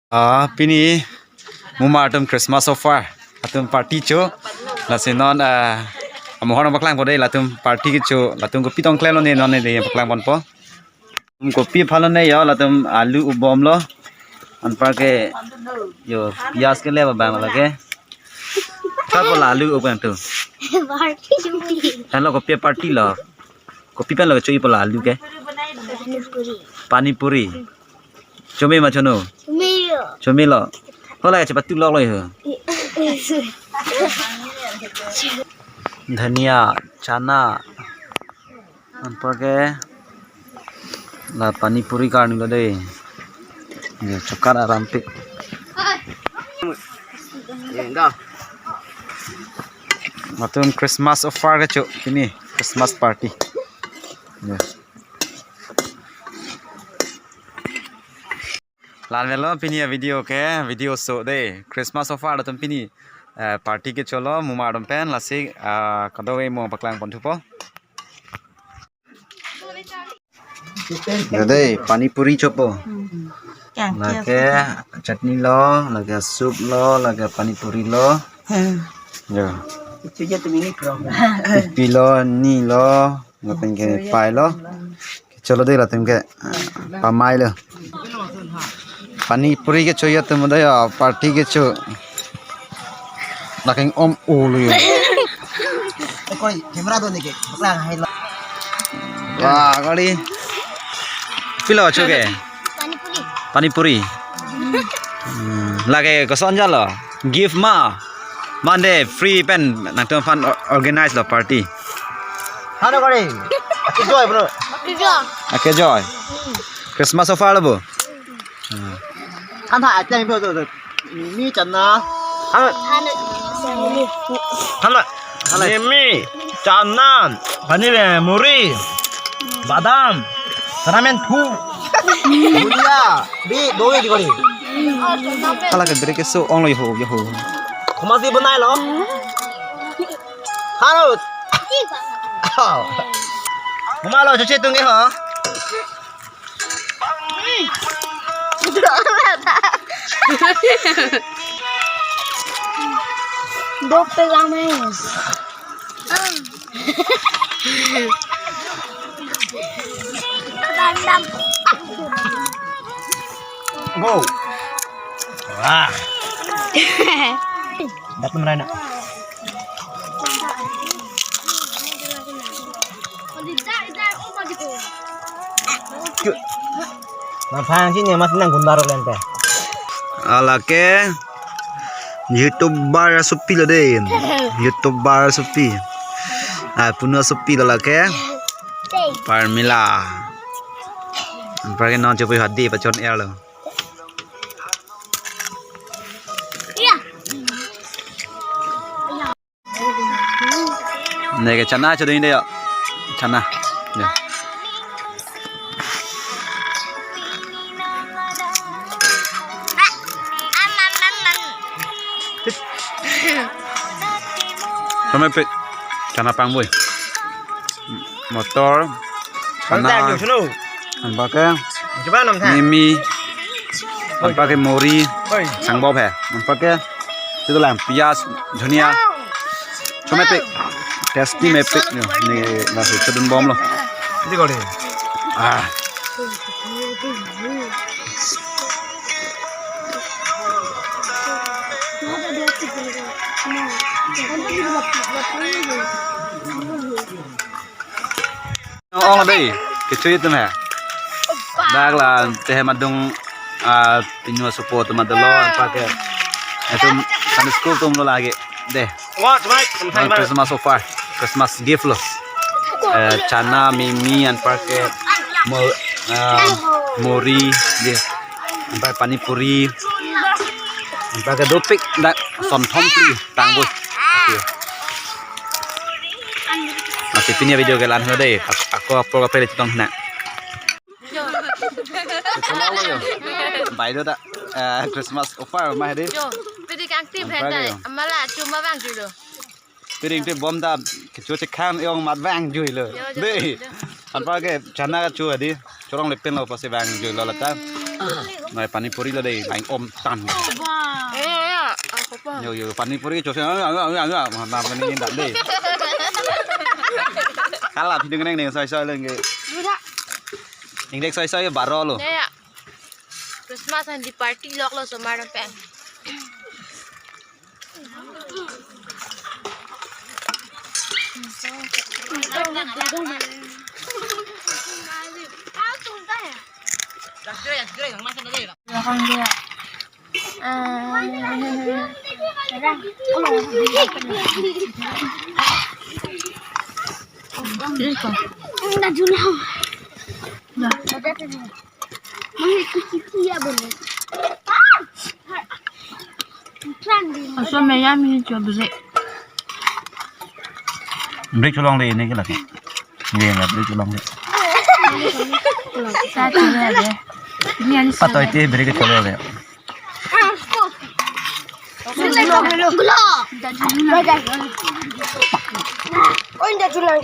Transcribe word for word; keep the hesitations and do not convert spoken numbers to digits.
Ah, pini mumar atum Christmas offer atum party cho. Lasi non, ah, amohor nangpaklangpo dei, latum party kecho, latum kopi tong klem lo ne, non ne dei paklangponpo. Latum kopi aphan lo ne yo, latum alu upbomlo. Anparke yo piyaj kele abang lake. Kapo la alu upbom tu? Party. Pen lo kopi party lo? Kopi pen lo kecho-ipo la alu ke? Pani puri. Pani puri. Chome ma chono? Chome lo. Chome lo. Hala chepatu lok lo ho. Dhania, chana. Anparke la pani puri karni lo dei. Ye chokar aram pik. Latum Christmas offer kecho pini, Christmas party. Ye. La-an avelo pini avideo ke, video so dei. Christmas offer atum pini, eh, party kecholo mumar atum pen, lasi, ah, kadokave mo paklangpon thupo. Dei, pani puri chopo. Hmm. Lake chutney lo, lake soup lo, lake pani puri lo. Hmm. Yo. Itu aja tuh ini program. Ipi lo, ni lo, lapen ke pie lo. Cholo dei latum ke, ah, pamai lo. Pani puri kecho atum dei, ah, party kecho. Laking om ulu yo. Koi, camera do nike, baklang hai lo. Wah, kali. Pilo cho ke? Pani puri. Pani puri. Hmm, lake koson jalo? Gift ma? Mande free pen nangtum aphan or-, organize lo party. Hano kali. Ake joy, bro. Ake joy. Ake joy. Christmas offer lo bo. Hmm. Kan tha ateng do do do. Mimi chana. Halo. Halo. Halo. Mimi chana. Pani, eh, muri. Badam. Saramen phu. Bulia. Bi doi di kori. Hala ke beri keso ong lo yo yo. Kumasi benai lo. Halo. Kuma lo cuci tungge ho. Dok pelang nih. Go. Wah. Datang mana? Nangphang si ne mas nang gundar lente. Alake YouTuber asopi lo dei. YouTuber asopi. Ah, punu asopi lo lake. Parmila. Anparke non chepu hadi pachon er lo. Neke chana chodun dei yo. Chana. Ya. Chomepik. Chana pangbui. Motor. Chana. Anparke. Mimi. Anparke muri. Sangbop he. Anparke. Itu lang piyaj, dhania. Chomepik. Tasty mepik. Yo, ne laso chodun bomlo. Ini kau deh. Ah. Ong dei, kecho atum he. Dak la tehe madung, ah, pinu asopo atum adolo, anparke. Atum Sunday school atum lo lake. Dei. Wah, cuma, cuma, ah, cuma. Christmas offer, Christmas gift lo. Eh, chana, mimi, anparke mo-, ah, muri, dei. Anparke pani puri. Anparke dopik dak sonthom pli tangbo. Oke. Masih pini video ke la-an lo dei. Ak-, ako upload kapele chetong na. Bai do ta, eh, Christmas offer ma dei. Yo, pidi kangti. Anparke bhenda, yo. Amala chuma bang julo. Pidi kangti bom ta, kecho chekhang yong mat bang juilo. Yo, yo, dei. Yo. Anparke chana kecho dei. Chorong le pen lo pasi bang juilo lata. Noi pani puri lo dei, main om tan. Yo, yo, pani puri chose, ah, ah, ah, ah, ah, mana mani indak dei. Kala pideng neng neng soi soi lengke. Ingdek soi soi baro lo. Ya, ya. Christmas and the party lok lo somar pen. Aso meyam hi cho bere. Break cholong le ne ke lagi. Ne la break cholong le. Sa chole de. Ini ani patoi te break cholong le. Oi, dah julang.